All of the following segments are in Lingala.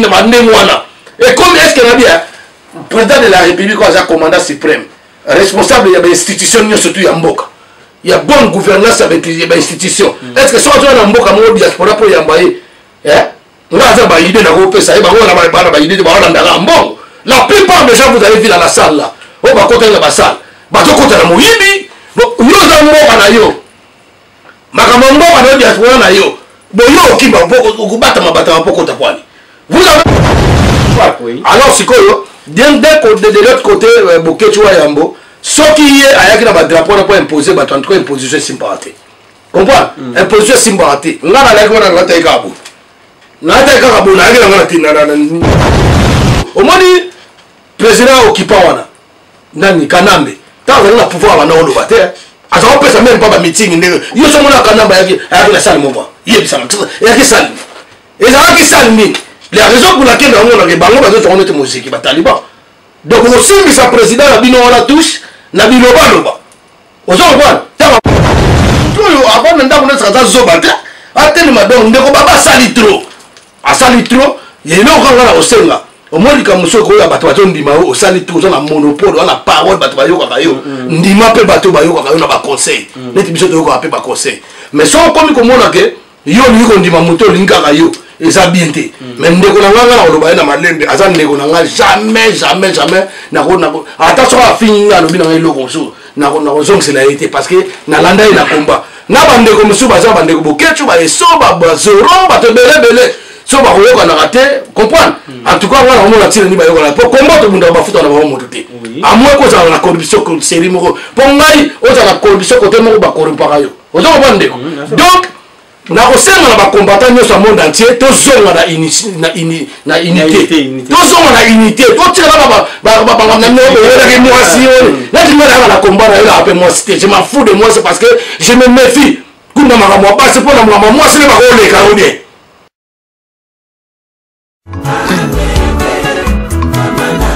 Bandenge wana ekomi, est ce que na bien président de la République oyo aza commandant suprême, responsable ya bainstitution nyonso tu ya mboka, ya bonne gouvernance ya bainstitution, est ce que soki azoya na mboka moko, diaspora mpo oyamba ye, nga aza baide nakopesa ye? Bango wana bana baide te, baolandaka mbongo. La plupart des gens, vous avez vu dans la salle là, oyo bakotaki na basalle, bazokota na moyibi. Yo oza mboka na yo, makambo ya mboka na yo, diaspora na yo, boyo okima okobatama batama mpo kota kwani vous avez oui. Alors sikoyo, de l'autre côté, Boketshu wa Yambo, soki ye ayaki na badrapeau wana mpo impose bato, en tout cas imposition esimbaka te, comprendre? Imposition esimbaka te. Nga nalaki wana, nalataki kaka boye, nalataki kaka boye, nayaki na nga na omoni président occupant wana nani, Kanambe, ntango azali na pouvoir, banda oloba te, aza kopesa même pas bameeting. Ndenge yo so omona Kanambe ayaki na salle moko, yebisaka eyaki salle, ezalaki salle nini? La raison pour laquelle naomonake bango bazozwango neti moziki, bataliban. Donc kosimbisa président na bino wana touche na bilobaloba, ozo comprendre? Ntango oyo avanda ndako neti aza zoba te, atelema. Donc ndeko baba asali trop, asali trop. Eloko kaka na kosenga, omoni likambo mosusu ekoya, bato bazondima yo, osali trop, oza na monopole wana, parole, bato bayokaka yo. Ndima mpe bato bayokaka yo na baconseil, neti biso toyokaka mpe baconseil. Mais soki okomi komona ke yo olingi kondima moto, olingi kaka yo, eza bien te. Mais ndeko na nga, nga na koloba ye na malembe, aza ndeko na nga, jamais, jamais, jamais ata soki afingi nga, alobi na nga eloko mosusu, nakozongisela ye te, parce que nalanda ye na komba na bandeko mosusu. Baza bandeko Boketshu, baeso, bazoro, bato ebele ebele, so bakoyokanaka te, comprendre? En tout cas nga nakomona ntina nini bayokana, mpo komba tobundaka, bafuta na bango moto te, amoi kozala na corruption série moko, mpo ngai ozala na corruption kote moko, bakorrumpaka yo, oza comprendre, ndeko? Donc nakosenga na bacombattant nyonso ya monde entier, tozonga na unité, tozonga na unité, totikala oyelaki mwasi oyo nati nga nayaka na komba, nayelaka mpe mwasi te. Je m'en fous de mwasi, parce que je me méfie kuna makambo ya basi, mpo na makambo ya mwasi nde bakoleka yo bien.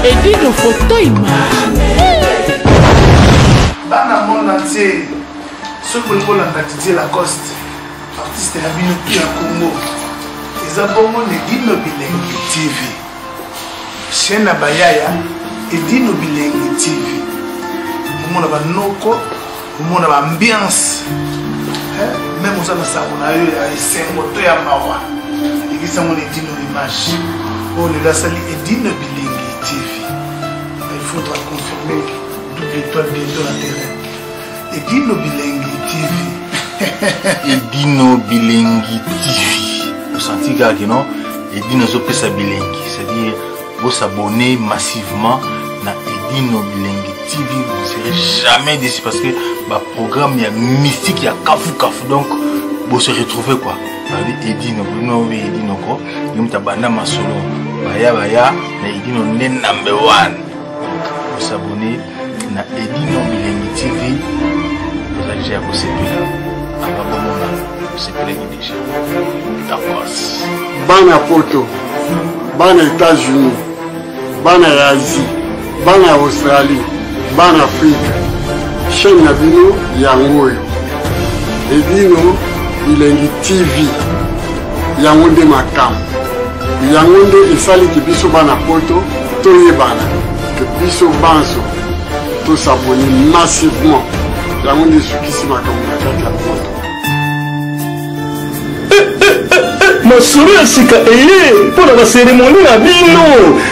Edino photo image. Bana monde entier, soki bolingi kolanda Didier Lacoste, artiste na bino ya Congo, eza bongo na Edino Bilengi TV, chaîne na bayaya Edino Bilengi TV. Omona banoko, omona baambiance, meme oza na sango na yo ya esengo to ya mawa, ekisango na Edino Image. Oyo lelo asali Edino Bilengi TV, il faudra confirmer, double étoile bientôt na terrain. Edino Bilengi TV. Edino Bilengi TV, osanti kaka kino Edino azopesa bilengi, c'est-à-dire bosabonner massivement na Edino Bilengi TV, vous serez jamais déçu, parce que baprogramme ya mystique ya kafu kafu, donc bose retrouver quoi. Babi Edino bino, obi Edino ko yo moto abanda masolo, baya baya na Edino nde number one. Donc bosabonner na Edino Bilengi TV, boza deja ya kosepela, ava bomona bosepelaki deja. D'accord. Bana Poto, bana États-Unis, bana ya Asie, bana ya Australie, bana Afrika, chaîne na bino yango oyo, Edino Bilengi TV, yango nde makambo, yango nde esaliki biso bana Poto toyebana, ke biso banso tosabone massivement, yango nde esukisi makambo na kati ya Poto. Masolo ya sika eye mpo na baseremoni na bino,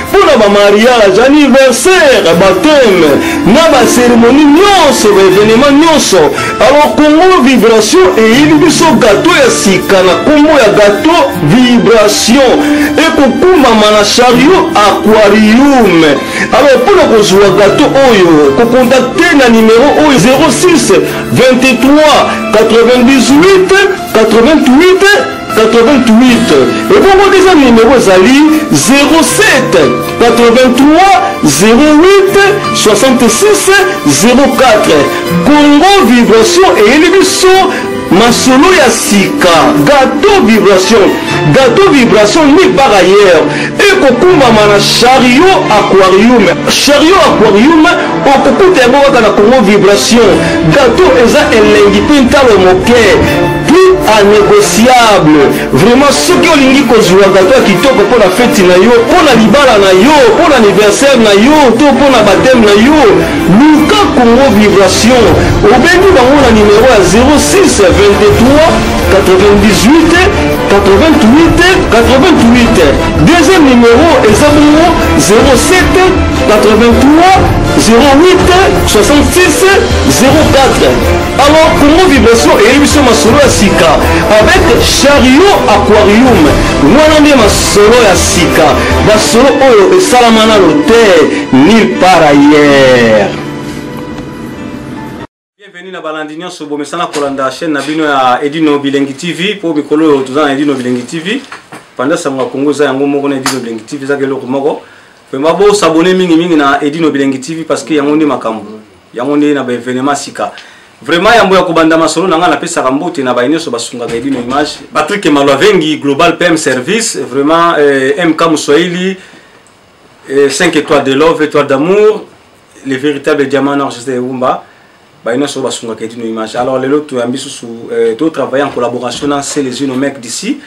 mpo na bamariage, anniversaire, baptême na baseremoni nyonso, baevenema nyonso. Alors Congo Vibration eyebi biso gato ya sika na nkombo ya Gato Vibration, ekokumbama na chariot aquarium. Alors mpo na kozwa gato oyo, kokontakte na nimero oyo 06 23 98 88 88. Ebongo deuxième numéro ezali 07 83 08 66 04. Congo Vibration eyeli biso masolo ya sika, Gato Vibration. Gato Vibration nulle part ailleurs, ekokumbama na chariot aquarium. Chariot aquarium, okokuta yango kaka na Congo Vibration. Gato eza elengi mpe ntalo moke. Prix à négociable. Vraiment soki olingi kozwa gato ya kitoko mpo na feti na yo, mpo na libala na yo, mpo na anniversaire na yo to mpo na bateme na yo, luka Congo Vibration. Obengi bango na numero ya 06 23 98 88 88. Deuxième numéro eza bongo 07 83 08 66 04. Alors Congo Vibration eyebi biso masolo ya sika avec Chariot Aquarium. Wana nde masolo ya sika, masolo oyo esalama nano te nulle part ailleurs. Bienvenue na balandi nyonso bomesana kolanda chaîne na bino ya Edino Bilengi TV po mikolo oyo toza na Edino Bilengi TV panda sango ya Congo eza yango moko na Edino Bilengi TV ezaka eloko moko vraiment bo s'abonner mingi mingi na Edino Bilengi TV parce que yango nde makambo yango nde na ba événement sika vraiment yambo ya kobanda masolo na ngai napesaka mbote na baye nyonso basungaka Edino Image Patrick Malwavengi Global PM Service vraiment eh, MK Muswahili eh, 5 étoiles de love étoile d'amour le véritable diamant noir José Eumba baye nyonso basungaka Edino Image alors lelo toyambi susu eh, to travailler en collaboration na Celezino mec d'ici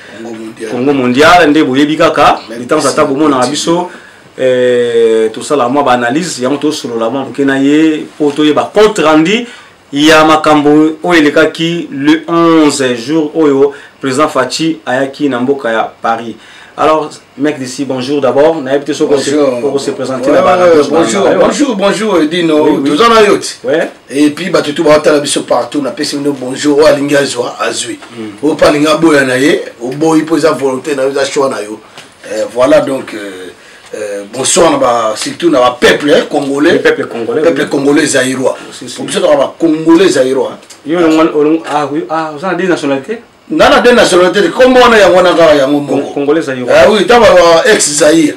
Congo mondial nde boyebi kaka de temps à temps bomonaka biso eh, tosala mwa baanalyse yango tosolola mwa moke na ye mpo toyeba compte rendu ya makambo oyo elekaki le 11 jour oyo président Fatshi ayaki na mboka ya Paris. Alors, mec d'ici, bonjour d'abord. Nayebi te soki oko se présenter na bana. Bonjour, bonjour, bonjour Edino. Oui, oui. Toza na yo ti. Ouais. Et puis bato tout batala biso partout na pesi bino bonjour oyo alingi azwa azwi. Oyo pa alingi aboya na ye, oboyi mpo eza volonté na yo, eza choix na yo. Voilà donc bonsoir na ba surtout na ba peuple hein, congolais. Le peuple congolais. Peuple oui. Congolais zaïrois. Si, si. Biso toka ba congolais zaïrois. Yo ah oui, ah oza na deux nationalités? Nga na deux nationalités, kombo wana yango wana kaka yango moko. Congolais zaïrois. Ah oui, taba ba ex Zaïre.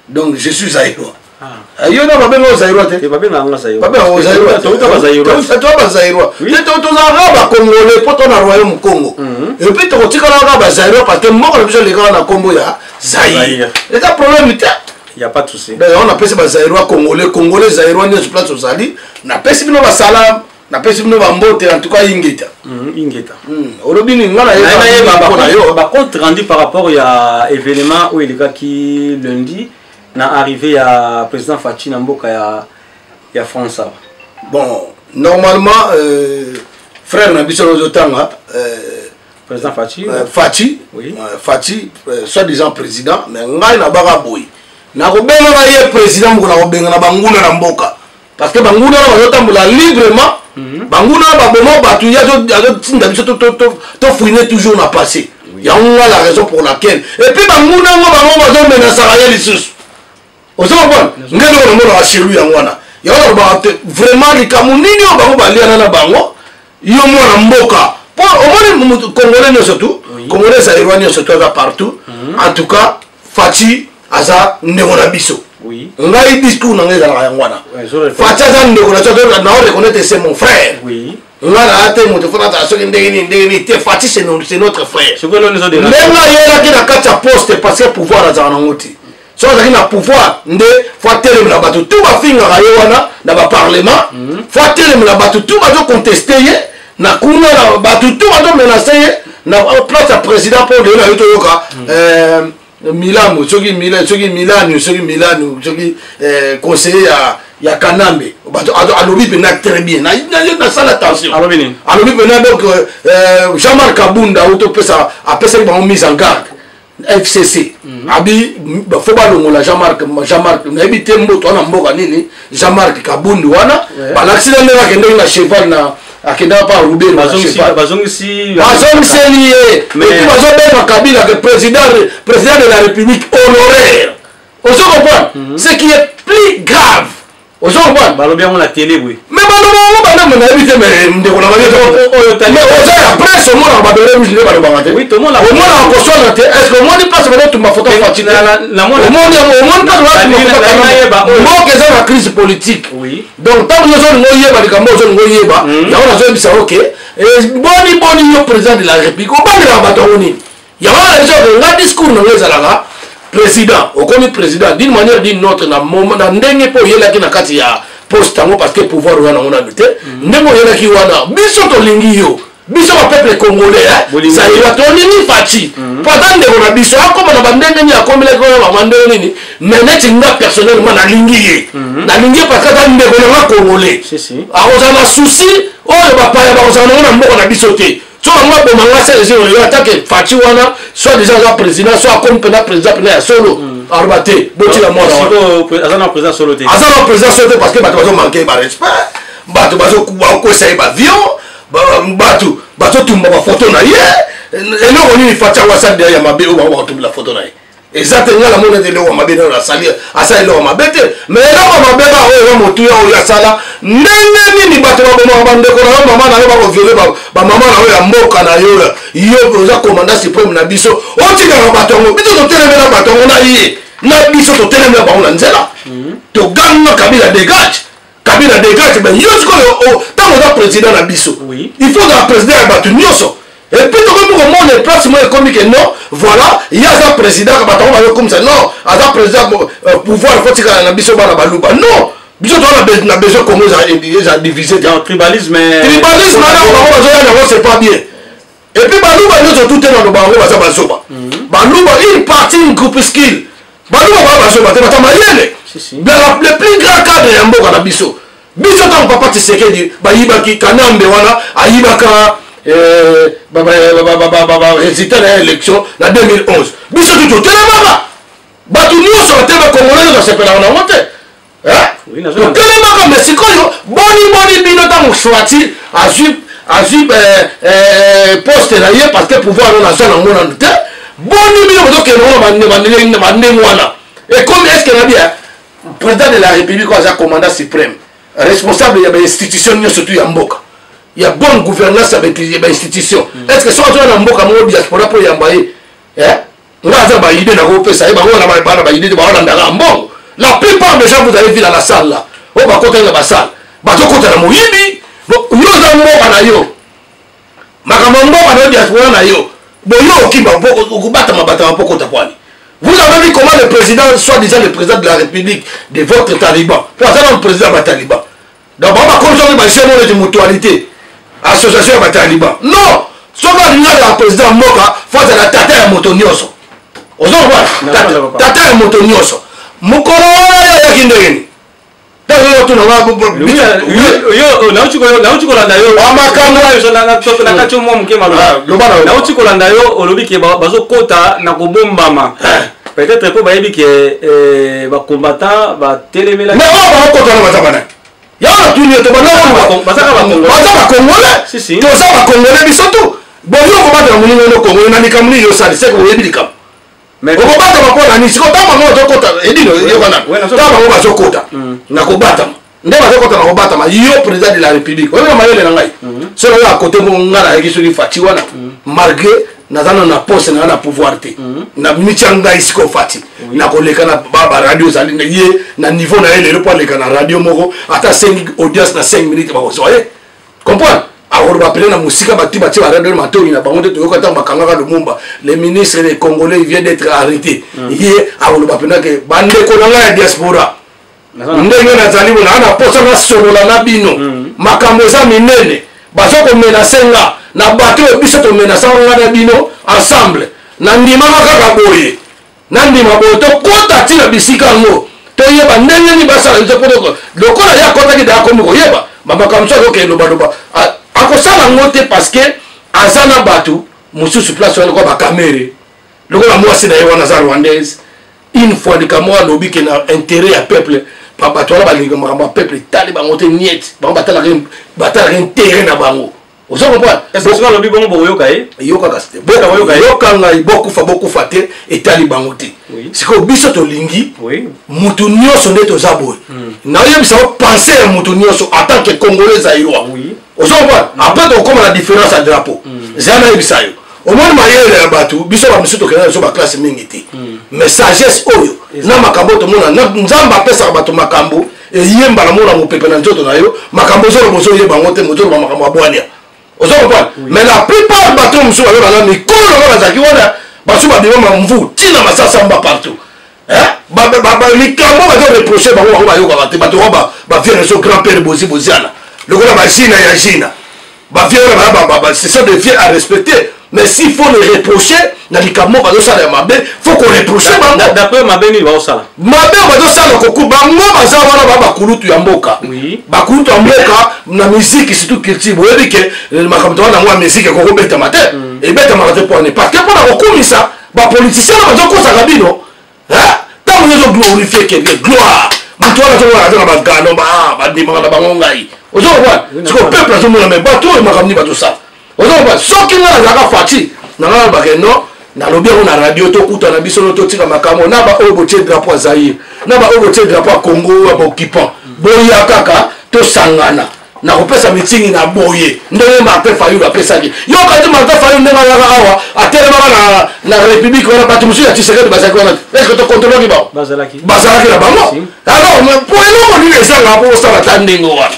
Donc je suis zaïrois. Ah. Yo na babenga zaïrois te. Babenga nga zaïrois. Babenga zaïrois. Touta ba zaïrois. Touta ba zaïrois. Te to tozalaka ba congolais po to na royaume Congo. Et puis tokotikala kaka ba zaïrois parce que moko na biso elekaka na kombo ya Zaïre. Eza problème te. Y a pas de souci. Donc on apesi ba zaïrois congolais, congolais zaïrois nyonso place ozali. Napesi bino ba salam. Napesi bino bambote en tout cas ingeta. Ingeta. Olobi nini nga nayeba yo ba compte rendu par rapport ya événement oyo elekaki lundi na arrivée ya président Fatshi na mboka ya France awa. Bon, normalement frère na biso nazotanga président Fatshi, Fatshi, oui. Fatshi soi-disant président, mais ngai na baka boye. Nakobengaka ye président moko nakobengana banguna na mboka. Parce que banguna na bazotambola librement, banguna na baboma bato ye azotinda biso tofouiner toujours na passé. Yango nga la raison pour laquelle. Et puis banguna yango bango bazomenasaka ye lisusu. Ozo comprendre? Ngai ndeko namonaka chelou yango wana. Yango nalobaka te vraiment likambo nini oyo bango baliana na bango yo mwana mboka. Po omoni mutu congolais nyonso tu, congolais zaïrois nyonso tu aza partout. En tout cas, Fatshi aza ndeko na biso. Oui. Ngai discours na ngai ezalaka yango wana. Ouais, zo reconnaître. Fatshi aza ndeko na biso, na reconnaître c'est mon frère. Oui. Nga na te moto fona ta soki ndenge nini ndenge nini te Fatshi c'est notre frère. Soki eloni ezo déranger. Ndenge ayelaki na kati ya poste parce que pouvoir azalaka nango te. Soki azalaki na pouvoir nde faut atelemela bato tout bafingaka ye wana na ba parlement, faut atelemela bato tout bazo contester ye na kuna na bato tout bazo menacer ye na place ya président mpo lelo nayo toyoka Milano, soki Milan, soki Milano, soki Milano, soki conseiller ya Kanambe. Bato, alobi pena très bien. Na, na, na, na sala attention. Alobi nini? Alobi pena donc Jean-Marc Kabunda auto pesa apesaki bango mise en garde. FCC. Abi, ba, faut balongola Jean-Marc, Jean-Marc, nayebi te mboto wana mboka nini, Jean-Marc Kabund wana, balakisi na ndenge akendeki na cheval na, akendaka pa Ruben na cheval. Bazongisi, Bazongiseli ye. Mais Et puis bazobenga Kabila que président de la République honoraire. Ozo comprendre? Ce qui est plus grave. Ozo comprendre? Balobi yango na télé, oui. Mais balobi yango banda mo nayebi te, mais ndeko na bango te. Oyo tali. Mais oza ya presse, omonaka ba bébé rouge nde balobaka te. Oui, tomonaka. Omonaka koswana te. Est-ce que omoni place bazotumba photo Mais Fatshi te? na mona- Omoni yango, omoni place bazotumba Na photo na Fatshi te. nayeba oyo. Mboka eza na crise politique. Oui. Donc, ntango nyonso olingi oyeba likambo oyo olingi oyeba, yango nazoyebisa yo ke, boni boni yo président de la République, obangelaka bato yango nini? Yango wana biso ke nga discours na nga ezalaka président, okomi président d'une manière d'une autre na moment, na ndenge mpo oyelaki na kati ya poste yango parce que pouvoir wana yango nanu te. Ndenge oyelaki wana, biso tolingi yo. Biso bapeuple congolais zaïrois tolingi Fatshi po aza ndeko na biso. Akóma na bandenge nini, akomelaki oyo bama ndenge nini, mais neti nga personnellement nalingi ye, nalingi ye parce que aza ndeko na nga congolais. Akozala na souci oyo bapaya bakozala nango na mboka na biso te. So bango aboma nga sele oyo atake Fatshi wana, soit déjà aza président, soit akomi mpena président mpena ya solo, aloba te botika mwana wana. Aza na président solo te. Aza na président solo te, parce que bato bazomanke barespect, bato bazokwesa ye baavion, bato bazotumba bafoto na ye. Eloko nini Fatshi yango asali ya mabe oyo bango bakotumbela foto na ye? Eza te. Nga namoni ete eloko ya mabe nano asali, asali eloko ya mabe te. Mais eloko ya mabe ka oyo eza motuya oyo asala, ndenge nini bato babomaka bandeko na yo, mama na yo, bakovioler bamama na yo ya mboka na yo, yo oza commandant suprême na biso, otikaka bato yango? Biso totelemela bato yango na ye na biso, totelemela bango na nzela, toganga "Kabila dégage, Kabila dégage". Mais yo sikoyo, ntango oza président na biso, il faut ozala président ya bato nyonso. Et puis tokomi komona place moko ekomi ke non, voilà, ye aza président, bato yango bazokomisa non, aza président, pouvoir faut tikala na biso bana baluba. Non, biso toza na besoin Congo eza divisé te. Tribalisme. Tribalisme wana bango bazoya yango, c'est pas bien. Et puis baluba nyonso tu te na bango baza bazoba. Baluba, une partie, une groupuscule, baluba baa bazoba te, bata mayele. Le plus grand cadre ya mboka na biso, biso ntango papa Tshisekedi bayibaki, Kanambe wana ayibaka résultat na ya élection na 2011, biso tu totelemaka, bato nyonso batelema, congolais nyonso asepelaka nango te, totelemaka. Mais sikoyo boni boni bino, ntango Fatshi azwi poste na ye, parce que pouvoir wana aza nango nanu te, boni bino bozokende ngo bandenge wana? Ekomi est ce que na bien président de la République oyo aza commandant suprême, responsable ya bainstitution nyonso tu ya mboka, ya bonne gouvernance ya bainstitution, est ce que soki azoya na mboka moko, diaspora mpo yamba ye, nga aza baidées nakopesa ye? Bango wana bana baidées te, baolandaka mbongo. La plupart des gens, vous avez vu dans la salle là, oyo bakotaki na basalle, bazokota na moyibi. Yo oza mboka na yo, makambo ya mboka na yo, diaspora na yo, boyo okimba, okobatama batama mpo kota kwani. Vous avez vu comment le président, soi-disant le président de la République de votre taliban, po aza na président ya bataliban, donc bango bakomi soki basie mo neti mutualité, association ya bataliban. Non, soki alingi azala président ya mboka, faut azala tata ya moto nyonso. Ozokobana tata ya moto nyonso. Mokolo wana ayaki ndenge nini? Nauti kolanda yo na kati mwa moke maloba. Nauti kolanda yo, olobi ke bazokota na kobombama, peut-être mpo bayebi ke bacombattant batelemelaki. Mais oyo bakokota na baza banani? Yango natuni yo, bazaka. Baza bacongolais, toza bacongolais biso tu. Boyo okobatela moninga no congolais na likambo nini yosali? Seke oyebi likambo okobatama mpo na nini? Siko ntango bango bazokota, edino yokana, ntango bango bazokota na kobatama, nde bazokota na kobatama, yo président de la République, oyebi na mayele na ngai, soki oyo akote moko, ngai nayaki soki Fatshi wana, malgré naza nano na poste na na pouvoir te, na mitya ngai sikoyo Fatshi nakoleka na baradio. Ezali ye na niveau na ye lelo mpo aleka na radio moko, ata 5 audience na 5 minutes bakozwa ye. Comprendre, akoloba pene na mosika, bati batie baradio matoi na bango te. Toyoka ntango bakangaka Lumumba, le ministre des Congolais, il vient d'être arrêté. Ye akoloba pena ke bandeko na ngai ya diaspora, ndenge nazali bona na posa nasolola na bino, makambo eza minene, baza komenacer nga na bato oyo biso tomenasaka nga na bino ensemble. Nandimaka kaka boye, nandima boye, tokɔta ntina bisika yango, toyeba ndenge nini basala biso. Mpo lokola ye akɔtaki da, akomi koyeba bamakambo mosusu, azokende lobaloba, akosala yango te, parce que aza na bato mosusu place wana, lokola bakamere, lokola mwasi na ye wana aza rwandaise. Une fois likambo alobi ke na intérêt ya peuple, bato wana balinga makambo ya peuple etali bango te, niet bango batalaka intérêt na bango. Ozo comprendre? Soki alobi bongo, bokoyoka ye? Yokaka te, yoka ngai, bokufa bokufa te, etali bango te. Sikoyo biso tolingi mutu nyonso nde toza boye. Naoyebisa yo pensée ya mutu nyonso en tant que congolais zaïrois. Ozo comprendre? Après tokokóma na différence ya drapeau. Zela nayebisa yo, omoni mayele ya bato, biso bamisu tokenda biso baclasse mingi te, mais sagesse oyo na makambo oyo tomona, Nzambe apesaka bato makambo eyemba na mona mopepe na nzoto na yo, makambo ozoloba ozoyeba yango te, mozoloba makambo ya bwania. Ozo comprendre? Mais la plupart bato mosusu bazolanda mikolo nango bazalaki wana, basu babima mamvu ntina masasamba partout, likambo bazo reproche bango, bango bayokaka te. Bato oyo bavieux so grand père Bozi Boziana, lokola bagina ya gina. Bavieux wana, ce sont des vieux à respecter, mais s'il faut les reprocher na likambo moko bazosala ya mabe, faut koreproche bango. D'après, mabe nini baosala? Mabe oyo bazosala, koku bango baza wana, ba bakulutu ya mboka, bakulutu ya mboka na musique, surtout culture. Boyebi ke makambo towana yango ya musique ekokobetama te, ebetamaka te. Pone parce que mpona kokumisa bapoliticien na bazokosaka bino. Ntango nyonso glorifie quelque gloire, moto wana azomona aza na bagano, bandimaka na bango. Ngai ozokomona siko peuple azomona, mais bato oyo makambo nini bazosala? Ozokomona, soki ngai nazalaka Fatshi na ngai, nalobaka non, nalobi yango na radio, tokutana biso no, totika makambo na baoyo botie drapeau ya Zaire, na baoyo botie drapeau ya Congo ya baoccupant. Boya kaka tosangana na kopesa mitingi na boye ndenge Martin Fayulu apesaki. Yoka ti Martin Fayulu ndenge ayaka awa, atelemaka na république wana, bato mosusu ya Tshisekedi bazalaki wana. Est ce que tokontrolaki bango? Bazalaki na bango. Alors po eloko nini ezanga po osala ta ndenge wana?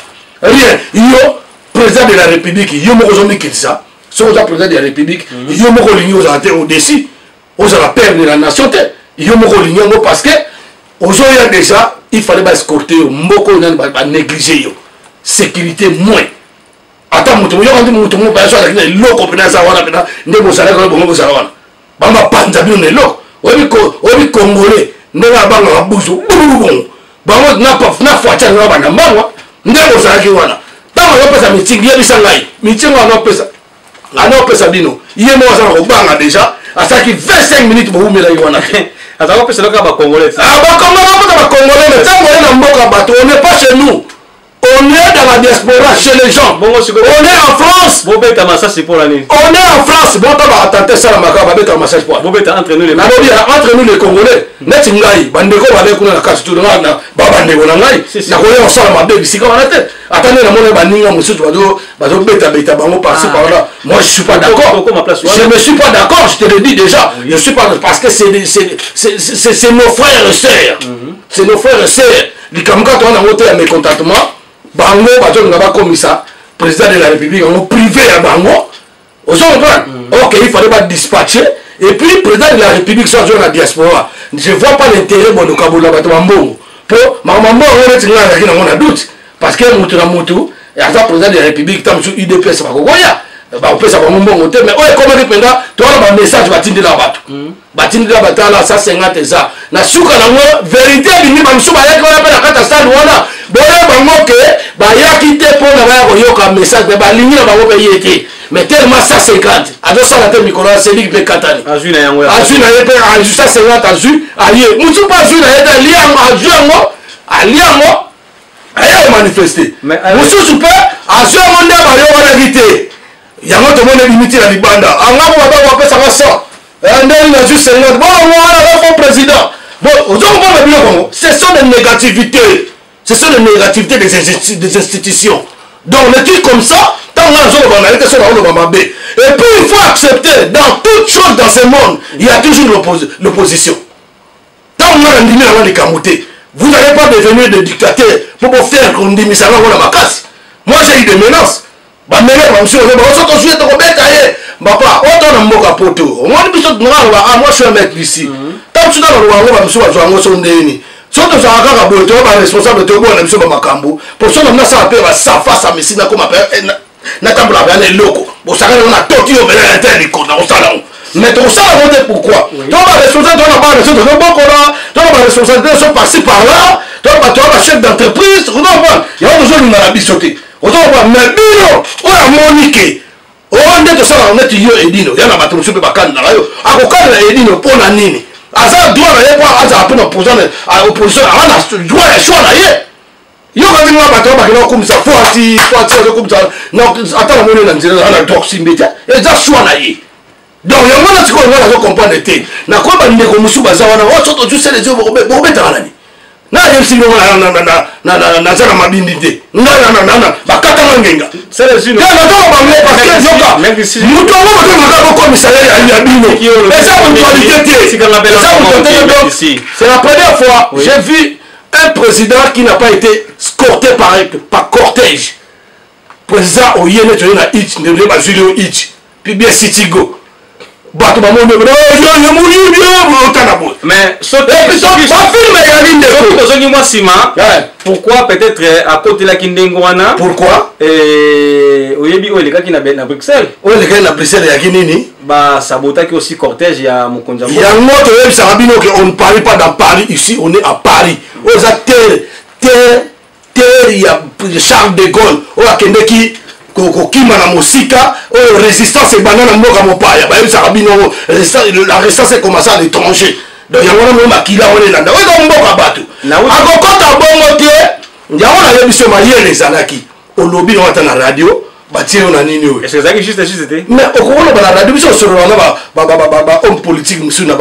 Rien. Yo président de la république, yo moko ozomikitisa. Soki oza président de la république, yo moko olingi ozala te au-dessus, ozala père de la nation te. Yo moko olingi yango parce que ozoya déjà, il fallait baescorte yo. Mboka oyo nani banéglige yo, sécurité moins. Ata moto yoka ndi moto moko bayaso azalaki na eloko mpena aza wana mpena nde bozalaki wana, bongo bozala wana, bango bapanza bino na eloko. Oyebi Congolais ndenge abangaka buzu bubububongo bango na Fatshi alinga banda mbangwa nde bozalaki wana. Ntango azopesa meeting, yebisa ngai meeting wana opesa, ana opesa bino, ye moko aza na kobanga déjà, asalaki 25 minutes, bowumelaki wana te. Azalaka kopesa kaka bacongolais. Bacongolais, bapota bacongolais, mais ntango oye na mboka bato, on n'est pas chez nous, on est dans la diaspora, chez les gens. Bongo on est en France. Bobeta masasi mpo na nini? On est en France. Bota baatente esalamaka, babetaka masasi po bobeta entre nous les Nalobi entre nous les Congolais. Neti ngai, bandeko babe kuna na kati, tu na ba bandeko na ngai, nakoya kosala mabe bisika wana te. Ata nde namoni baninga mosusu bazobetabeta bango par-ci par là, moi je suis pas d'accord, je ne suis pas d'accord, je te le dis déjà. Je suis pas, parce que c'est nos frères et sœurs, c'est nos frères et sœurs. Likambo kaka towana yango te ya mécontentement, bango bazolinga bakomisa président de la république yango privé ya bango. Ozo comprendre? Ok, il fallait badispatcher. Et puis président de la république so azoya na diaspora, je vois pas l'intérêt bonokabola bato bambongo, po makambo mbongo yango neti ngai azalaki nango na doute, parce que motu na motu aza président de la république, ta mosusu UDPS bakokoya bakopesa bango mbongo te. Mais oyo ekomaki mpenza, towana bamessage batindela bato, batindela batala 150 eza na suka nango. Vérité ebimi, bamosusu bayaki wana mpe na kati ya stade wana, boya bango ke bayaki te mpona baya koyoka message, me balingi na bango mpe ye te, mais tellement 150 azosala te mikolo ya seliki mpe katani. Azwi na yango. Azwi na ye mpe, azwi 150, azwi aye mosusu mpe azwi na ye te, ali yango, azwi yango, ali yango, aya komanifeste. Mosusu mpe azwi yango nde bayokanaki te, yango tomoni ebimi ti na libanda. Angambo babango bapesaka 100, ndeni nazwi 50, bongo wana aza faux président. Bon, ozokomona biloko yango, ce sont des négativités, ce sont des négativités des institutions. Donc les trucs comme ça, ntango nga nazoloba na ye te, so naoloba mabe. Et puis il faut accepter, dans toute chose dans ce monde, il y a toujours l'opposition. Ntango nga nandimi nanga likambo te, vous n'allez pas devenir des dictateurs mpo bofaire kondimisa yango na makasi. Moi j'ai eu des menaces, bamele bamosusu ozo bango, so tozwi ye tokobeta ye. Papa oyo to na mboka poto, omoni biso nga aloba: ah, moi je suis un maître ici. Ntango mosusu naloba yango, bamosusu bazwa yango so ndeni. So tozalaka kaka boye, toyo baresponsable, toyobona na biso bamakambo po so na nasala mpe basafasa misi, nakoma mpe natambolaka mpe na eloko bosakana yango, natoti yo mpena te likolo na kosala yango, mais tokosala yango te. Pourquoi? To baresponsable, to na bana so tozobokola, to na baresponsabilité so par-ci par là, to bato ya bachef d'entreprise, ozokomprendre yango, tozolinga na biso te, ozokomprendre. Mais bino oyo amoni ke oyo nde tosalaka neti yo Edino ya na bato mosusu mpe bakandelaka yo, akokanela Edino mpo na nini? Aza droit na ye mpo azala mpe na opposition, aza na droit ya choix na ye. Yoka nga, bato oyo bakenda kokumisa Fatshi, Fatshi azokumisa, ata namoni na nzela na droit kosimbi te, eza choix na ye. Donc yango wana sikoyo nga nazo comprendre te, nakoyi bandeko mosusu baza wana oyo soki tozwi sele bokobetaka nani? Nayebisi bino, naza na mabindi te, ngai bakatanga ngenga nazonga bango, parce que yoka moto yango bazongaka bokomisa ye ya bino, eza mutualité te, eza mutualité. Donc c'est la première fois j'ai vu un président qui n'a pas été escorté par cortège. Président oye neti oye na it, nde bazwili yo it puis bien Citigo. Bato bamoni moyibi otala boye. Mais bafilme eyali ndeko. Tozongi mwa nsima, pourquoi peut-être akotelaki ndenge wana? Pourquoi? Oyebi oyo elekaki na Bruxelles. Oyo elekaki na Bruxelles eyaki nini? Basabotaki aussi cortège ya mokonzi. Yango toyebisaka bino ke on ne parie pas dans Paris. Ici on est à Paris. Oyo eza terre ya Charles de Gaulle, oyo akendeki kokima na mosika, oyo résistance ebanda na mboka mopaya. Bayebisaka bino la résistance ecommence à l'étranger. Donc yango wana mo makila wana elanda. Oyo eza mboka, bato akokɔta bongo te. Yango nayebi so mayele ezalaki, olobi nango ata na radio, batie yo na nini oyo. Ezalaki juste juste te. Mais okokoloba na radio, biso osolola na bahomme politique mosusu na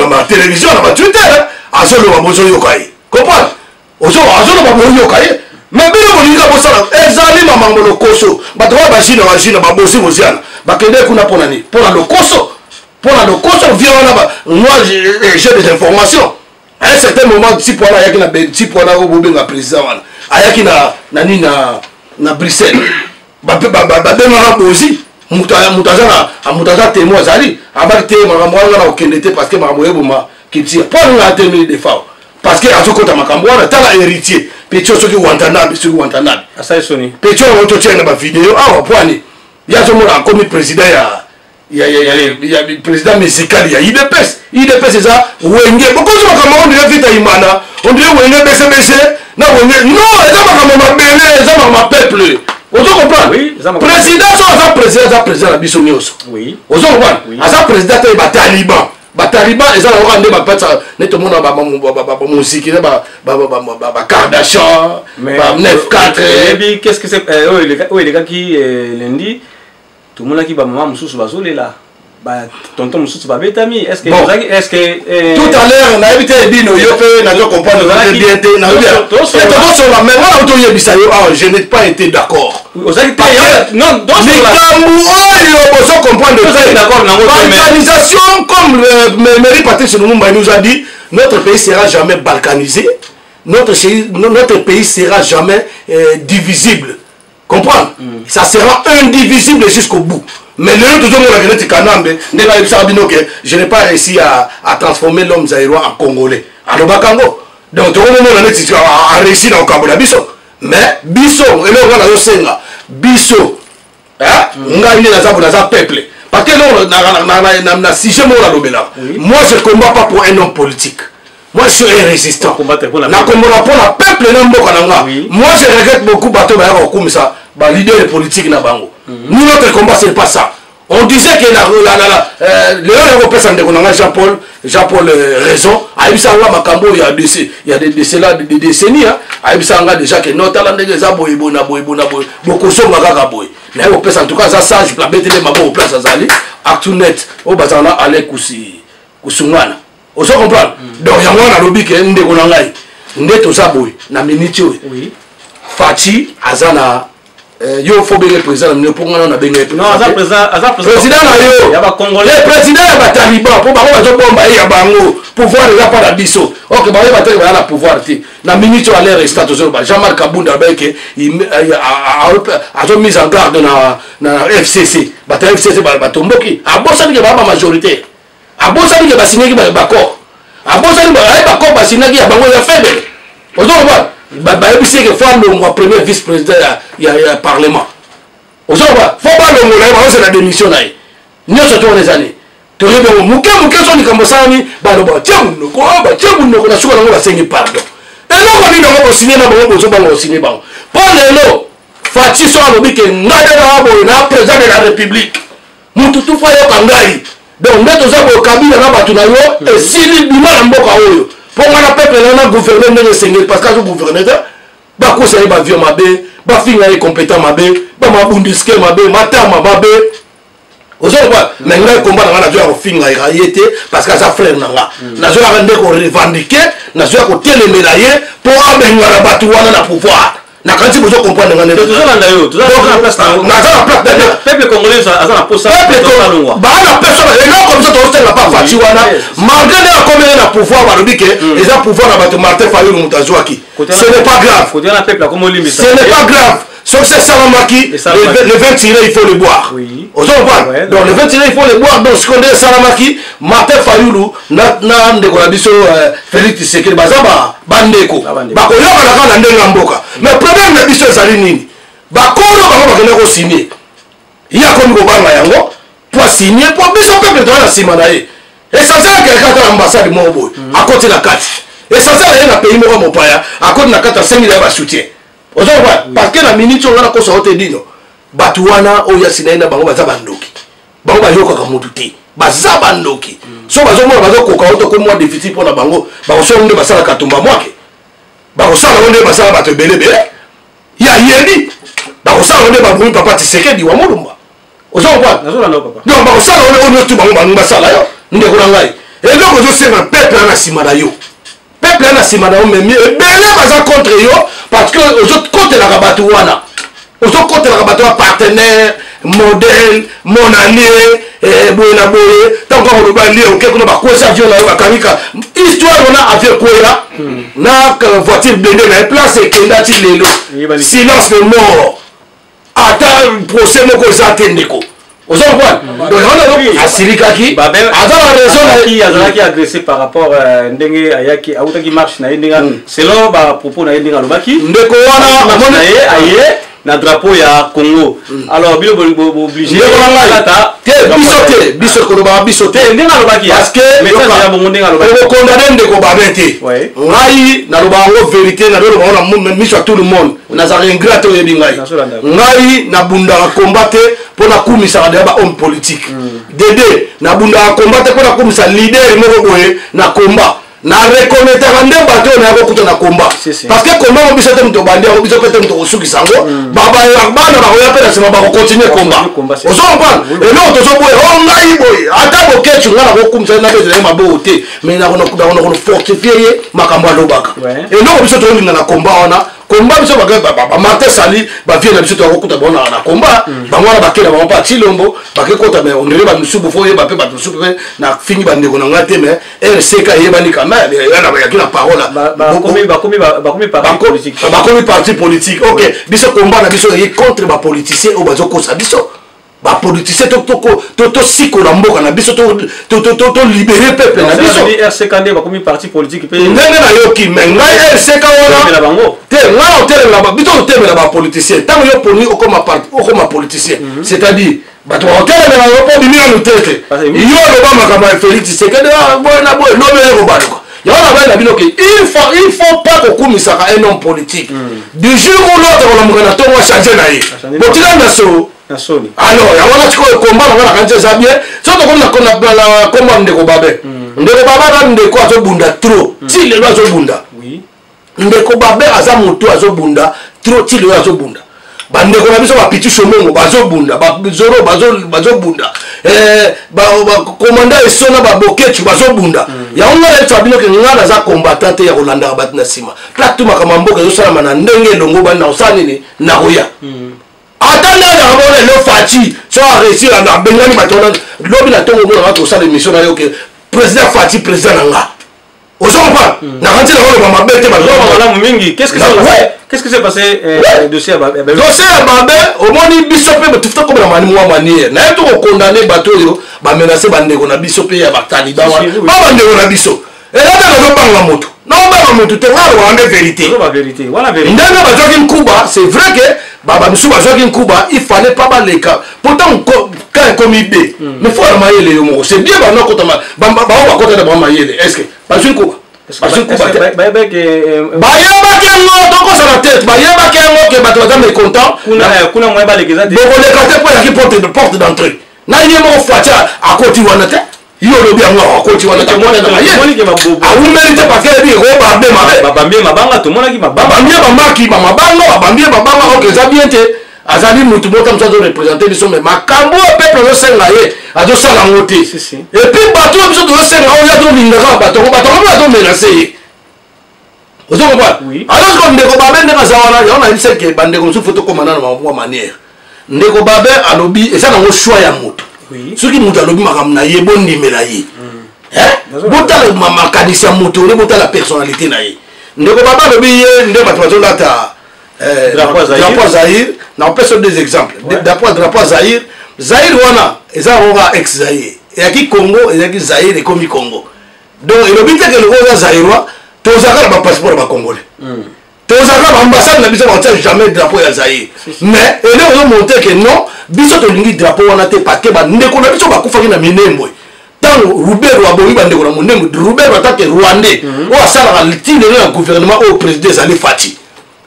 batélévision, na batwitter, azoloba, bozoyoka ye. Comprendre, azoloba, boyoka ye. Mais bino bolinga bosala, ezali mamango lokoso. Bato oyo bajina bajina babosi boziana, bakende kuna mpona nini? Mpona lokoso, mpona lokoso. Vie wana, moi j'ai des informations. À un certain moment, type wana ayaki na type wana oyo bobenga président wana, ayaki na nini, na Bruxelles, babengaka bozi. Moto aza na moto aza témoin, azali abaki te. Makambo wana na kokende te, parce que makambo oyeboma kitia mpo alinga atelemeli Defao, parce que azokota makambo wana. Tala héritier petio, soki Wantanabe, soki Wantanabe. Asali soni. Petio yango totia na bavideo awa. Po ani ye azomona akomi président ya président musical ya UDPS. UDPS eza Wenge. Bokozi makambo, on dirait Vita Imana, on dirait Wenge BCBC na Wenge. Non, eza makambo mabele, eza makambo ya peuple. Ozo comprendre? Président so aza président, aza président na biso nyonso. Ozo comprendre? Aza président te bataliban. Bataliban eza nango kaka nde bapesa nde tomona bamoziki na bakardashian, ba 9 4. Oyebi qu'est ce que c'est? Oyo elekaki lundi, tomonaki bamama mosusu bazolela, batonton mosusu babetami. Est ce que est ce que Tout à l'heure nayebi te, bino yo mpe nazo comprendre bien te. Tozosola, mais wana toyebisa yo awa, je n'ai pas été d'accord. Ozalaki te? Non. Likambo oyo bozo comprendre, balkanisation, comme Mary Patrice Lumumba nous a dit, notre pays sera jamais balkanisé, notre pays sera jamais divisible. Comprendre, ça sera indivisible jusqu'au bout. Mais lelo tozomonaka neti Kanambe, ndenge ayebisaka bino ke je n'ai pas réussi à transformer l'homme zaïrois en Congolais, alobaka yango. Donc tokomomona neti aréussi na kokabola biso. Mais biso, eloko nga nazosenga biso, ngai nde naza bo, naza peuple, parce que eloko na sujet moko nalobelaka, moi je combat pas pour un homme politique, moi je suis un résistant. Nakomona mpona peuple na mboka na nga. Moi je regrette beaucoup bato bayaka kokumisa baleader politique na bango. Nous, notre combat, c'est pas ça. On disait que lelo yakopesa ndeko na nga Jean Paul raison. Ayebisa nga makambo oyo ya de cela de décennie. Ayebisa nga déjà ke notala ndenge eza boye boye na boye boye na boye, bokosonga kaka boye. Naye kopesa, en tout cas aza sage, abetele maboko place azali. Actunet oyo bazala na Alain Kusi Kusungana, ozo comprendre? Donc yango wana alobi ke ndeko na ngai, nde toza boye na miniti oyo, Fatshi aza na yo fo benge président na mino, mpo ngana na benge président na yo, président ya bataliban, mpo bango bazobomba ye ya bango. Pouvoir eza mpa na biso. Ok, bango bateke baza na pouvoir te na minute oyo. Aller restant, tozoloba Jean-Marc Kabunda alobaki azo mise en garde na FCC. Bato ya FCC batomboki, abosani ke baa bamajorité, abosani ke basignaki baccord, abosani aye baccord basignaki ya bango ya faible. Ozoloba bayebisi eke fo alongwa premier vice président ya parlement. Ozoloba fo balongola ye, baozela démission na ye nyonso. To wana ezali toyebi yango moke moke. So likambo osalami, baloba batie monoko, batie monoko, na suka nango basengi pardon. Eloko nini yango bosigner na bango? Bozobanga kosigner bango mpo lelo Fatshi so alobi ke ngai nde naa boye na président de la République, mutu tufa yoka ngai. Donc nde toza boye, Kabila na bato na yo esili, bima na mboka oyo, mpo ngai na peuple na gouverne ndenge esengeli. Parce que azo gouverne te, bakosa ye bavio mabe, bafinga ye compétent mabe, bamabundiske mabe, matama mabe. Ozoloba mais ngai komba na ngai, nazoya kofinga ye te, parce que aza frère na nga. Nazoyaka nde korevendiquer, nazoya kotelemela ye mpo abengana bato wana na pouvoir. Nakanisi bozo comprendre nga. Tozolanda yo. Naza na place. Peuple congolais aza na posa. Baa na posa. Eloko biso tozosenga pa Fatshi wana, malgré nde akomeli na pouvoir, balobi ke eza pouvoir na bato, Martin Fayulu moto azwaki, ce n'est pas grave, ce n'est pas grave. Soki se esalamaki, le vin tiré, il faut le boire. Ozo comprendre? Donc le vin tiré, il faut le boire. Donc sikoyo nde esalamaki, Martin Fayulu na ndeko na biso Félix Tshisekedi baza bandeko, bakoyokana kaka na ndenge ya mboka. Mais problème na biso ezali nini? Bakolo bango bakende kosigne, ye akomi kobanga yango po asigne, po biso peuple toza na nsima na ye. Essentiel akendaka ata na ambassade moko boye, akoti na kati. Essentiel aye na pays moko ya mopaya, akoti na kati, asengi na ye basoutien. Ozo comprendre? Parce que na minute oyo nga nakosa yo te, dino bato wana oyo asina ye na bango baza bandoki. Bango bayokaka motu te, baza bandoki. So bazomona bazokoka yo, tokomi mwa déficit mpo na bango. Bakosala nde basalaka tumba mwake, bakosala yango nde basala bato ebele ebele ya yebi, bakosala yango nde babomi papa Tisekedi wa Molumba. Oza comprendre? Donc bakosala yango oyo nyonso bango balingi basala yo. Ndeko na ngai, eloko ozosenga peuple wana na nsima na yo, peuple wana na nsima na yo, memi ebele baza contre yo parce que ozokotelaka bato wana, ozokotelaka bato ya partenaire, modèle, mon allié, boye na boye. Ntango kaka oloba lie, oke kuna, bakwesi avion na yo, bakangika histoire wana, avion ekwela na voiture blindée na ye, place ekenda ti lelo silence de mort, ata procès moko eza te. Ndeko, oza comprendre? Donc yango asilikaki, aza na raison. Na azalaki agressé par rapport ndenge ayaki, autaki marche na ye, ndenge selon ba propos na ye, ndenge alobaki. Ndeko wana amoni ye aye na drapeau ya Congo, alors bino booblige. Ndeko na ngai, te, biso te, biso kolobaka biso te. Ndenge alobaki. Parce que message ya bongo, ndenge alobaki. Okokondane ndeko Babe te. Ngai nalobaka yango vérité, naloloba yango na miso ya tout le monde. Nazalaka ingrat te, oyebi ngai. Ngai nabundaka combat te mpo nakumisaka deya bahomme politique dede, nabundaka combat te mpo nakumisa leader moko boye na combat. Na reconnaîtraka nde bato oyo naya kokuta na combat, parce que combat ngo biso te moto obandi yango, biso mpe te moto kosukisa yango. Bana bakoya mpe na nsima, bakocontinue combat. Ozo comprendre? Eloko tozoboya o ngai boye, ata Bokecu, ngai nakokumisa ye, nabetela ye maboko te, mais nakono fortifie ye makambo alobaka. Eloko biso tozolinga na combat wana, combat biso bamartin sali bavie na biso, toyakokuta bango na combat. Bango wana bakenda bango mpa Tshilombo, bakekota, mais ondire bamisusu fo oyeba mpe bato mosusu mpe. Nafingi bandeko na ngai te, mais RCK eyebani quand même, yaki na parole. Bakomi parti politique. Ok, biso combat na biso ezali contre bapoliticien oyo bazokosa biso. Bapoliticien, tosikola mboka na biso, tolibere peuple na biso. RCK nde bakomi parti politique mpe. Ndenge nayoki, mais ngai RCK wana te. Ngai otelemela biso, totelemela bapoliticien. Ntango yo poni okoma politicien, c'est-à-dire bato bakotelemela yo mpo obimi nanu te te. Yo oloba makambo ya Félix Tshisekedi boye na boye, lobi oye kobaluka. Yango na bai na bino ke il faut pas kokumisaka un homme politique. Du jour où l'autre kolamuka na ntongo, achange na ye, botikali na so. Alors yango wana sikoyo komba nango nakanisi eza bien. So tokomi na kombo ya ndeko Babe. Ndeko Babe aza ndeko azobunda trop ti lelo, azobunda. Ndeko Babe aza motu azobunda trop ti lelo, azobunda. Bandeko na biso bapiti Shomongo bazobunda, bazoro bazobunda, bakomanda eso na babokecu bazobunda. Yango ngai nayebisa bino ke ngai naza combattant te ya kolandaka bato na nsima. Plate tu makambo ya mboka ezosalama na ndenge elongo bani, na kosala nini, nakoya ata nde azaka bona lelo. Fatshi so aréussir, abengani bato wana, lobi na ntongo omonaka tosala émission na yo ke président Fatshi, président na nga. Ozo comprendre? Nakanti na oloba mabe te. Malamu mingi. Qu'est-ce qui s'est passé, dossier ya Babe? Dossier ya Babe, omoni biso mpe tufuta komela mani mwa manière naye tokokondane bato oyo bamenase bandeko na biso mpe ya bataliban wana, ba bandeko na biso. Eza te nazobanga motu, naobanga motu te. Nga alobaka nde vérité. Ndenge bazwaki nkuba, c'est vrai que bamisusu bazwaki nkuba, il fallait pas baleka. Pourtant quand ekomi b, mais faut na mayele yo moko, c'est bien. Bango akota, bango bakota na bango mayele. Est ce que bazwi nkuba? Bazwi nkuba te, bayebaki yango. Tokosala tete, bayebaki yango ke bato baza mécontent. Bokoleka te mpo ezalaki porte d'entrée na ye moko. Fatshi akoti wana te, yo olobi yango, akoti wana te. Mwana na mayele awumeli te parce que yebi ekobabe mabe. Babambie mabanga, tomonaki. Babambie bamaki bamabanga, babambie babanga. Ok, eza bien te. Azali mutu moko mosu azoreprésente biso, mais makambo oyo peuple azosenga ye, azosala yango te. Et puis bato oyo biso tozosenga oyo azolingaka bato yango, bato yango mpe azomenase ye. Ozo comprendre? Alors siko ndeko Babe ndenge aza wana, yango nayebisa ke bandeko mosusu fo tokóma nano mwa manière. Ndeko Babe alobi eza nango choix ya moto. Soki moto alobi makambo na ye, bondimela ye. Botala makanisi ya moto ole, botala personnalité na ye. Ndeko Babe alobi ye nde bato bazolata drapeau Zaire. Nakopesa deux exemples. D'après drapeau ya Zaire, Zaire wana eza yango kaka ex Zaire eyaki Congo, ezalaki Zaire ekomi Congo. Donc elobi te ke lokola oza Zairois, tozalaka na bapasseport ya bacongolais, tozalaka baambassade na biso, bakotia jamais drapeau ya Zaire. Mais eloko ezomontre ke non, biso tolingi drapeau wana te, parce que bandeko na biso bakufaki na Minembwe ntango Ruberwa abomi bandeko na Minembwe. Ruberwa atake Rwandais oyo asalaka ti lelo na gouvernement oyo président ezali Fatshi,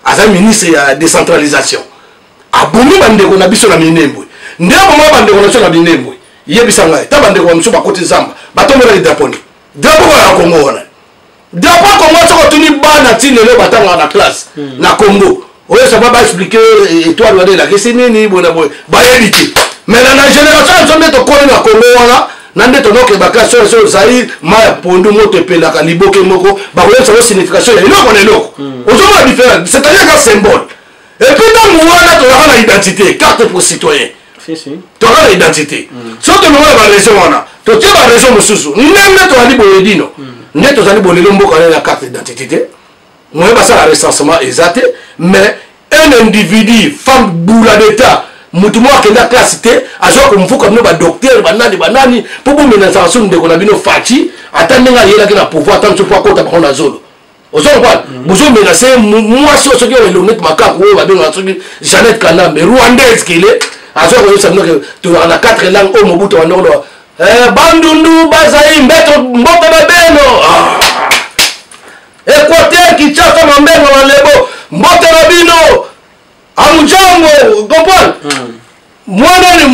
aza ministre ya décentralisation, abomi bandeko na biso na Minembwe. Nde aboma bandeko na biso na Minembwe, yebisa ngai, ta bandeko ba mosusu bakoti zamba, batombolaki drapeau ni drapeau oyo ya Congo wana. Drapeau ya Congo, soki otuni bana ti lelo batangaka na classe na Congo, oyo saba baexpliquer étoile wana elakisi nini, boye na boye, bayebi te. Mais na génération ya biso nde tokoli na Congo wana, na nde tonoke baklasse oyo, so ozali mai ya pondu, moto epelaka liboke moko, bakoyebisa yo signification ya eloko na eloko. Ozomona différence, c'est-à-dire eza symbole. Et puis ntango wana tozalaka na identité, carte pour citoyen, tozalaka na identité. So tolongola baraison wana, totie baraison mosusu, ndenge tozali boye dino, nde tozali bolelo, mboka wana na carte d'identité te, moyen basala recensement eza te. Mais un individu, femme boula d'état, motu moko akenda classe te, azwa komfuka bino badocteur, banani banani, mpo bomenasaka so ndeko na bino Fatshi, ata ndenge ayelaki na pouvoir, ata mosusu mpo akota bango na zolo. Ozo comprendre, bozomenase mwasi oyo, soki oyo elongi neti makaku oyo babengaka soki Jeannette Kanambe, Rwandaise kele, azwa koyebisa bino ke tozalaka na quatre langue oyo Mobutu abanda koloba: "Bandundu bazali mbeto, mbote babeno, Équateur, Kinshasa, Mambengo, Malebo, mbote na bino, amujango." Comprendre, mwanani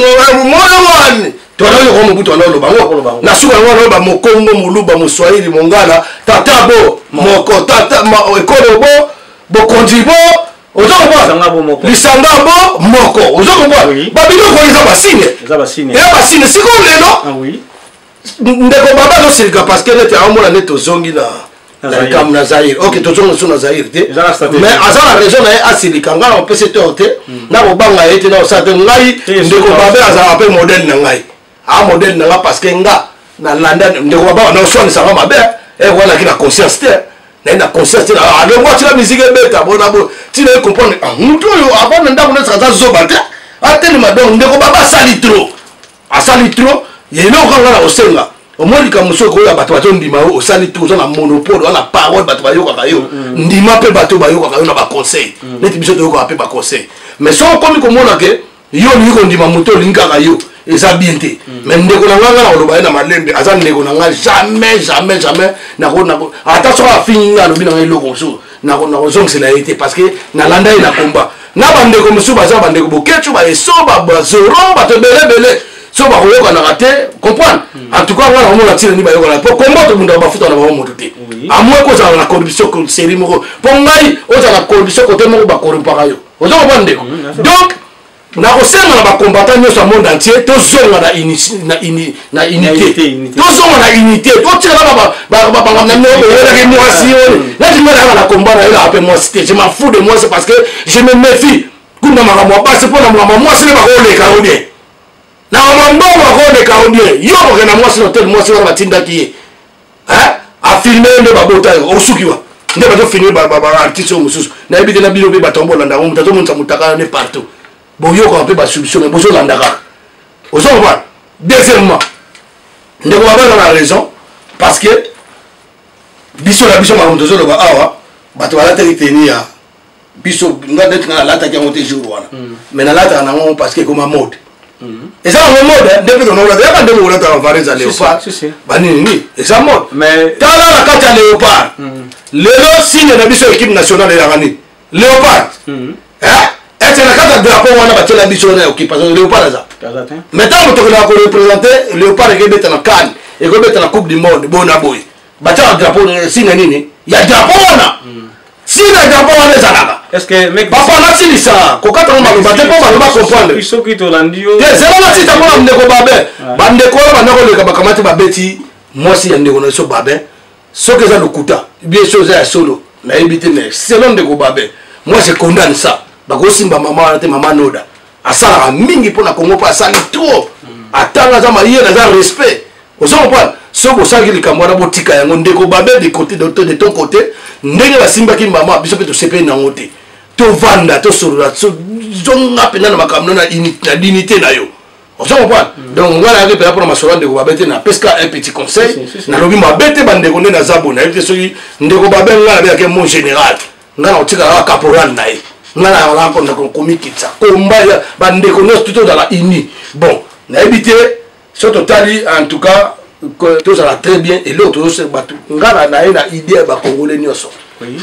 mwana wani tozalaki ko Mobutu wana oloba ngo na suka yango wana oloba Mokongo, Moluba, Moswahili, Mongala, tata bo moko, tata ekolo bo bokonzi bo, ozo comprendre, lisanga bo moko. Ozo comprendre, babiloko oyo eza basigne, eza basigne. Eza basigne. Sikoyo lelo ndeko baba azosilika parce que neti aomona nde tozongi na likambo na Zaire. Ok, tozongi so na Zaire te, mais aza na raison na ye asilika. Ngai nakopesa tort te, nakobanga ye te, nakosala te. Ngai ndeko babe azalaka mpe modèle na ngai, a modèle na ngai, parce que nga nalanda ndeko baba, naoswanisanga mabe wanaki na conscience te, naye na conscience te. Alongo atika musique ebeta bona bo ntina ye comprendre mutu oyo avant na ndako neti aza zoba te, atelema. Donc ndeko baba asali trop, asali trop. Eloko kaka na kosenga, omoi likambo mosusu ekoya, bato bazondima yo, osali trop, oza na monopole wana, parole, bato bayokaka yo. Ndima mpe bato bayokaka yo na baconseil, neti biso toyokaka mpe baconseil. Mais soki okomi komona ke yo olingi kondima moto, olingi kaka yo, eza bien te. Mais ndeko na ngai, ngai na koloba ye na malembe, aza ndeko na ngai, jamais, jamais, jamais ata soki afingi ngai, alobi na ngai eloko mosusu, nakozongisela ye te, parce que nalanda ye na komba na bandeko mosusu. Baza bandeko Bokecu, baeso, bazoro, bato ebelebele, so bakoyokanaka te. Comprendre, en tout cas ngai nakomona ntina nini bayokana, mpo komba tobundaka, bafuta na bango moto te, amoi kozala na corruption série moko, mpo ngai ozala na corruption kote moko, bakorrompaka yo. Oza comprendre, ndeko? Donc nakosenga na bacombattant nyonso ya monde entier, tozonga na unité, tozonga na unité, totikala bawelaki mwasi oyo neti ngai nayaka na komba, nayelaka mpe mwasi te. Je m'en fous de mwasi, parce que je me méfie kuna makambo ya basi, mpo na makambo ya mwasi nde bakoleka yo bien, na makambo mbongo bakoleka yo bien. Yo kokenda mwasi na hotel, mwasi wana batindaki ye afilme ye, nde babota yo, osuki wa nde bazofilme baartiste oyo mosusu. Nayebi te na bino mpe bato yango bolanda yango, moto azomonisa motakala nde partout, boyokaka mpe basolution, mais bozolanda kaka. Ozo comprendre. Deuxièmement, ndeko babaza na raison, parce que biso na biso makambo tozoloba awa, bato balataki teni ya biso. Nga neti nga nalataki yango te jour wana, mais nalataka nango parce que ekoma mode, eza yango mode nde mpe tonaolata yaka ndenge olataka varese ya léopard, banini nini, eza mode. Tala na kati ya léopard lelo, signe na biso équipe nationale elaka nini? Léopard. Ete na kati ya drapeau wana batiela biso wana ya occupation, léopard aza. Mais ntango tokendaka koreprésente léopard, ekebeta na CAN, ekobeta na Coupe du monde, boye na boye, batiaka drapeau, signe nini ya drapeau wana? Signe ya drapeau wana ezalaka, papa, nasilisa kokata ngo maloba te, mpo baloba comprendre. Soki tolandi yo te, zela nasita mpona ndeko babe. Bandeko oyo banda koleka, bakamati, babeti mwasi ya ndeko na biso babe. Soki eza lokuta bien, soki eza ya solo, nayebi te. Mais selon ndeko babe, moi je condamne ça. Bakosimba mama wana te. Mama Noda asalaka mingi mpo na Congo, mpo asali trop, atanga, aza mayele, aza respect. Ozo comprendre, soki bosalaki likambo wana, botika yango. Ndeko babe, de côté de ton côté, ndenge basimbaki mama, biso mpe tosepeli nango te. Tovanda, tosolola. Zonga mpenza na makambo na dignité na yo, ozo comprendre? Donc ngai nayaki mpenza mpona masolo ya ndeko Babe te, napesika un petit conseil. Nalobi mabe te, bandeko, nde naza boye. Nayebi te soki ndeko Babe, ngai nabengaki mon général, ngai nakotika kaka caporal na ye. Ngai nayaka komikitisa komba ya bandeko nyonso, tu tozala uni. Bon, nayebi te so totali. En tout cas tozala très bien. Eloko tozose bato, ngai na ye na idée ya bakongole nyonso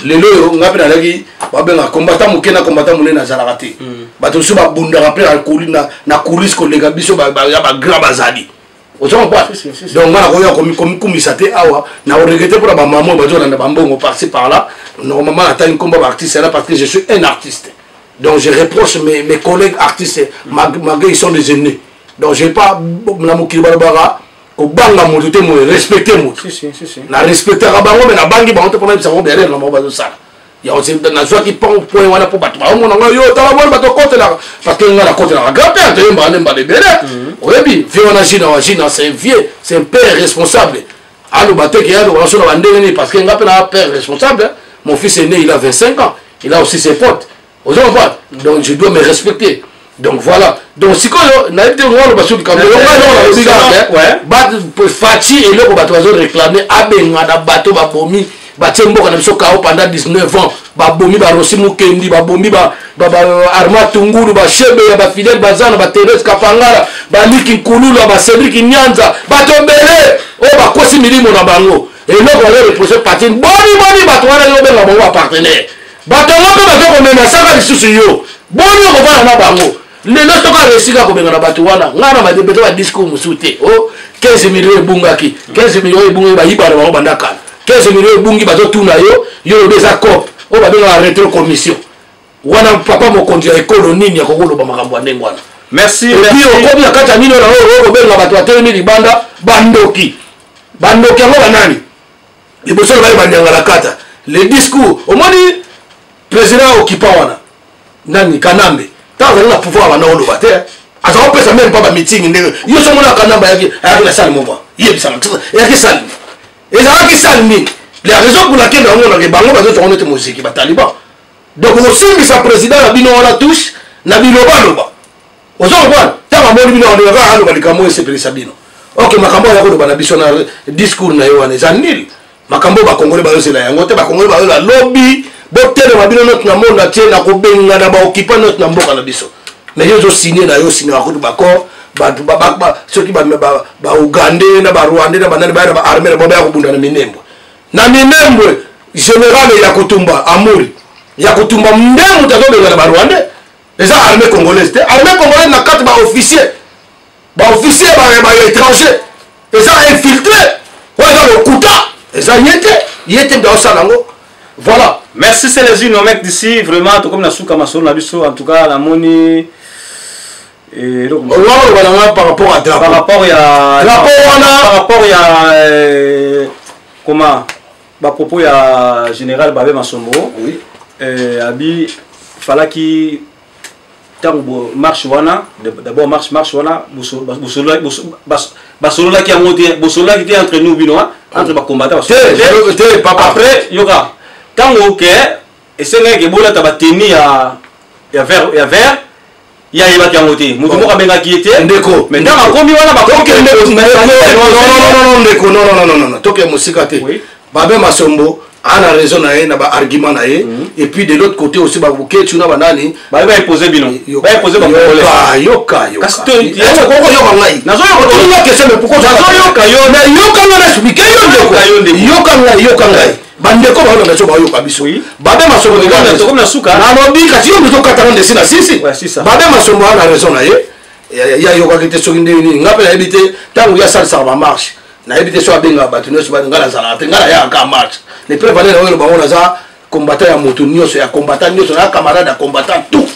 lelo oyo, ngai mpe nazalaki babenga combattant moke na combattant monene, nazalaka te. Bato mosusu babundaka mpe na coulisse koleka biso ya bagrand bazali, ozo comprendre? Donc ngai nakoya komikumisa te awa, na koregretter mpona bamama oyo bazolanda bambongo par-ci par-là. Normalement natangi nkombo baartiste là parce que je suis un artiste, donc je reproche mes collègues artistes malgré ils sont des aînés. Donc j'ai pas na mokili balobaka kobanga moto te, moye respecte moto. Na respectaka bango, me nabangi bango te mpona yebisa bango berere na bango bazosala. Nazwaki point wana mpo bato baomona ngai, yo tala boni bato okotelaka, parce que ngai nakotelaka grand père, toyembaka nde mbala ebele. Oyebi vieux wana Gina wa Gina, c'est un vieux, c'est un père responsable. Aloba te ke aloba so na bandenge nini, parce que ngai mpe na père responsable. Mon fils est né, il a 25 ans, il a aussi ses potes, ozo comprendre? Donc je dois me respecter. Donc voilà. Donc sikoyo nayebi te ngo aloba soki kambo nalobi kaka Fatshi, eloko bato bazoréclame, abengana bato babomi, batie mboka na biso kao pendant 19 ans. Babomi baRossy Mukendi, babomi Armand Tungulu, bashebe ya bafidèle bazana, baThérèse Kapangala, baliki Nkulula, baCédrik Nyanza, bato ebele oyo bakosi milimo na bango. Eloko bazoreproche parti, boni boni bato wana yo obenga bango bapartenaire, bato yango mpe bazo komema saka lisusu yo, boni okovanda na bango lelo? Soki aresika kobengana bato wana, ngai na badebete badiscours mosusu te. O 15 million ebungaki, 15 million ebungaki, bayiba na bango banda kala. 15 million ebungi, bazotuna yo, yo lobi eza cope oyo babengaka retro commission wana. Papa mokonzi ya ekolo nini akoki koloba makambo ya ndenge wana? Merci. Et puis okomi na kati ya nini wana oyo okobenga bato batelemi libanda bandoki. Bandoki yango banani? Liboso na baye banyangala kata le discours. Omoni président occupant wana nani, Kanambe, ntango azali na pouvoir, banda oloba te, aza kopesa meme mpa bameeting ndenge yo so omona Kanambe ayaki na sale moko, yebisaka eyaki sale, ezalaki sale nini? La raison pour laquelle naomonake bango bazozongo neti moziki bataliban. Donc kosimbisa président na bino wana touche na bilobaloba, ozo comprendre? Ntango amoni bino, alobaka, aloba likambo oyo esepelisa bino. Ok, makambo oyo akoloba na biso na discours na ye wana eza nil. Makambo oyo bakongole bayozela yango te. Bakongole bayola lobi botelema bino note na monde atie na kobengana baoccupant note na mboka na biso. Mais yo ozosigne na yo, osignaka kutu baccord, bato soki baugandais na barwandais na banani baya na baarmée na bango, baya kobunda na Minembwe. Na Minembwe, général ya kotumba, Amuri ya kotumba nde moto azobengana barwandais. Eza armée congolaise te. Armée congolaise na kati baofficier, baofficier baétranger eza infiltré. Oyo eza lokuta, eza ye te, ye te moto aosala yango. Voilà. Merci Celezino, mec d'ici. Vraiment tokomi na suka masolo na biso. En tout cas namoni wana oloba nanga par rapport à drapeau. Par rapport ya drapeau wana. Par rapport ya comment, bapropos ya général Babe Masombo. Oui. Abi falaki ntango marche wana, d'abord marche wana basololaki yango te, bosololaki te entre nous bino, entre bacombattant. Te, papa. Après yoka, ntango ke esengaki ebolata bateni ya vert, ya vert, ye ayebaki yango te, moto moko abengaki ye te. Ndeko. Mais ntango akomi wana. Ndeko, non, toke mosika te. Babe Masombo ana raison na ye na baargument na ye, et puis de l'autre côté aussi baBoketshu na banani. Baye baimpose bino, baimpose. Yoka, yoka, yoka ngai. Olinga question, mais pourquoi? Nazoyoka yo. Mais yoka ngai, na explique yo ndeko. Yoka ngai, yoka ngai. Bandeko baolanda biso, baoyoka biso. Babe Masombo, nalobi kasi yo moto okatanga ndesi na sisi. Babe Masombo ana raison na ye, ye ayokaki te soki ndenge nini. Ngai mpe nayebi te ntango ye asalisaka bamarche, nayebi te so abengaka bato nyonso. Ngai nazalaka te, ngai nayaka marche. Le preuve ane naoyo bango, naza combattant ya moto nyonso, ya combattant nyonso, na camarade ya combattant tout,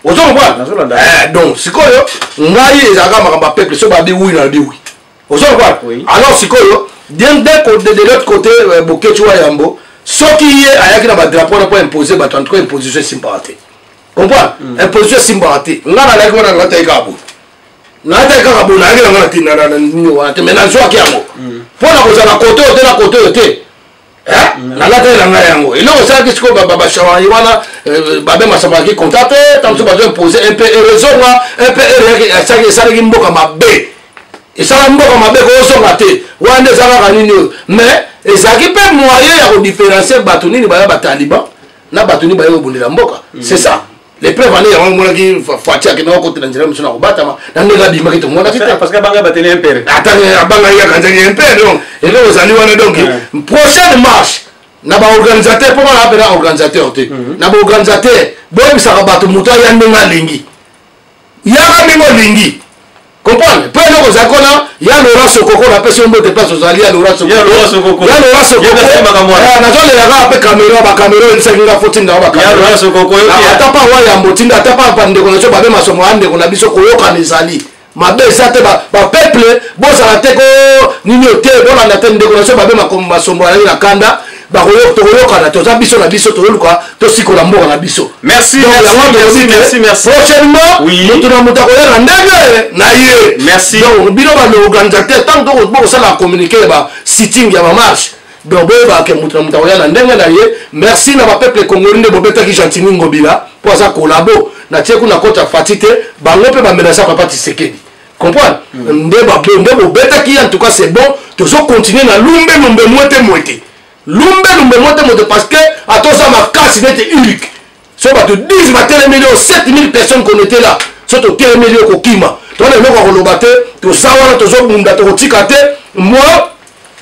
ozo comprendre? Donc sikoyo ngai ezalaka makambo ya peuple. So babi oui, nalobi oui, ozo comprendre? Alors sikoyo bien, de l'autre côté, Boketshu wa Yambo, soki ye ayaki na badrapeau wana mpo impose bato, en tout cas imposition esimbaka te, comprendre? Imposition esimbaka te. Ngai nalaki wana, nalataki kaka boye, nalataki kaka boye, nayaki nanga na nini wana te, mais nazwaki yango mpo na kozala kote oyo te na kote oyo te. Nalataki na ngai yango. Eloko esalaki sikoyo bashawari wana, babe masambalaki konta te. Ntango mosusu bazo impose mpr ezonga, mpr esalaki mboka mabe, esala mboka mabe, kozonga te. Wana nde eza kaka nini oyo, mais ezalaki mpe moyen ya kodifferencier bato nini baya bataliban na bato nini baya kobundela mboka. C'est ça les preuves ane yango emonaki. Fatshi akendaka kokotela nzela mosusu na kobatama na ndenge abimaki, tomonaki te. Parce que abanga bateli MPR. Ata abanga akanzaki MPR. Donc eloko ezali wana. Donc prochaine marche na baorganisateur, mpo bana apena organisateur te, na baorganisateur boyebisaka bato, moto aya ndenge alingi, yaka ndenge olingi, comprendre. Mpo eloko ozali kona ya Laurent Sokoko, napesi yo mbote place ozali, ya Laurent Sokoko, ya Laurent Sokoko. Nazolela kaka mpe caméra, bacaméra oyebisaki nga fo tinda ata pa wayambo, tinda ata pa bandeko na biso babe masomo ya ndeko na biso. Koyokana ezali mabe eza te. Bapeuple bozala te ko nini oyo te, bolanda te ndeko na biso babe masombo azali na kanda. Tokoyokana, toza biso na biso, tozoluka tosikola mboka na biso. Merci, merci, merci, merci. Prochainement, moto na moto akoya na ndenge na ye. Merci. Donc bino baorganisateur, ntango bokosala communiqué ya basitting ya bamarche, donc boyebaka ke moto na moto akoya na ndenge na ye. Merci na bapeuple congolais nde bobetaki Gentiny Ngobila mpo aza collabo natie kuna kota Fatshi te. Bango mpe bamenaça papa Tshisekedi, comprendre nde nde bobetaki. En tout cas, c'est bon, tozocontinue na lumbe lumbe, mwete mwete, lumbe lumbe, mwete mwete, parce que atoza makasi neti Hulk. So bato 10 batelemeli oyo, 7000 personnes connecté là, so totelemeli oyo kokima, tona eloko ya koloba te. Toza wana, tozobunda, tokotika te. Moi,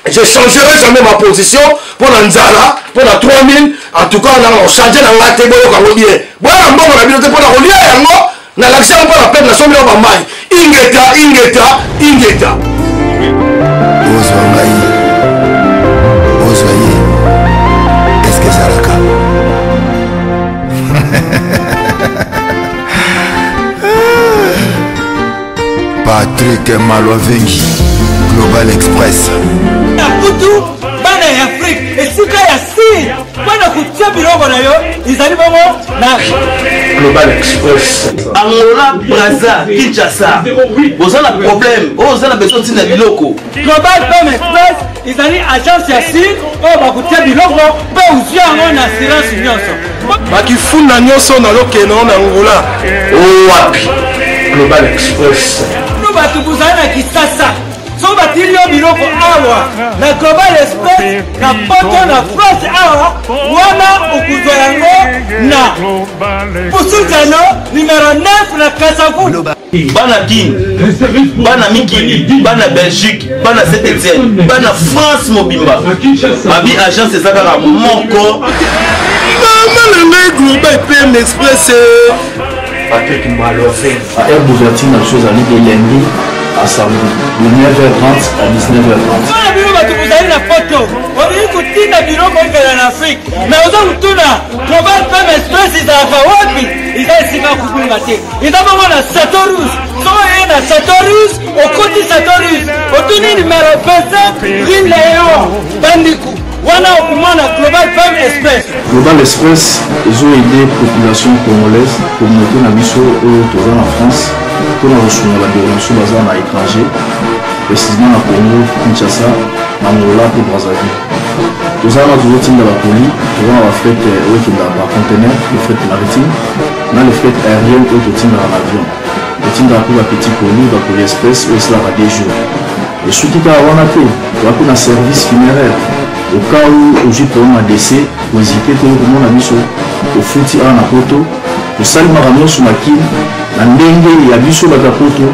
je changerai jamais ma position mpo na nzala, mpo na 3000. En tout cas, nanga kochange na ngai te. Boyoka yango bien, boyaka mbongo na bino te mpo na kolia yango. Nalakisi yango mpo na peuple, nasombi yango bamai. Ingeta, ingeta, ingeta. Ozwa ngai, ozwa ye, eske ezalaka? Patrick Malwavengi, Global Express. Na kutu bana ya Afrike, esika ya sir mpo na kotia biloko na yo ezali bongo na Global Express. Angola, Braza, Kinshasa, boza na problème oyo, oza na besoin ntina biloko. Global Pem Express ezali agence ya sir oyo bakotia biloko mpe ozwi yango na assurance nyonso. Bakifunda nyonso nalokeno na Angola. Owapi Global Express? No bato bozali na Kisasa, soki batindi yo biloko awa na Global Express, na poto, na France awa, wana okozwa yango na Pusuzano numero 9 na Kasavu. Bana Kin, bana mikili, bana Belgique, bana Saint Etienne, bana France mobimba, babi agence eza kaka moko. Mama na ngai, Global PM Express. Patrick Malove. Heure d'ouverture na biso ezali de lundi à samedi de 9h30 à 19h30. Mpona bino bato bozali na poto, olingi kotinda biloko ekela na Afrique, mais oza kotuna Global Pem Express ezalaka wapi? Eza esika kobunga te, eza bongo na Chateau Rouge. Soki oye na Chateau Rouge, okoti Chateau Rouge, otuni numero 25 rue Léon Bandiku, wana okomona Global Pem Express. Global Express ezoaide population congolaise, communauté na biso oyo toza na France, mpona kosunga bandeko na biso baza na étranger, précisément na Congo Kinshasa, na Angola mpe Brazzaville. Toza wana, tozotinda bacolis, toza na bafret oyo ekendaka par conteneur, le fret maritime na le fret aérien oyo totindaka na avion. Totindaka mpe bapetit colis, bacolis express oyo esalaka 2 jours. Esuki kaka wana te, toza mpe na service funéraire. Au cas où ozwi problème ya décès, kohésite te komona biso. Tofuti awa na poto, tosali makambo nyonso na Kini na ndenge ya biso bato ya poto.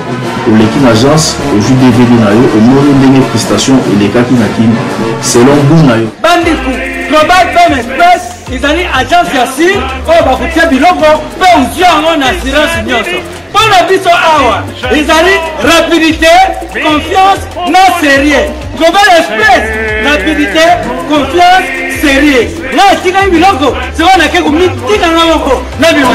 Oleki na agence, ozwi DVD na yo, omoni ndenge prestation elekaki na Kini selon goût na yo. Bandeko, Global Pem Express ezali agence ya sir oyo bakotia biloko mpe ozwi yango na assurance nyonso. Mpo na biso awa ezali rapidité, confiance na sérieux. Global Express, rapidité, confiance, sérieux. Nga etikali biloko sikoyo, nake komitika nga moko na bima.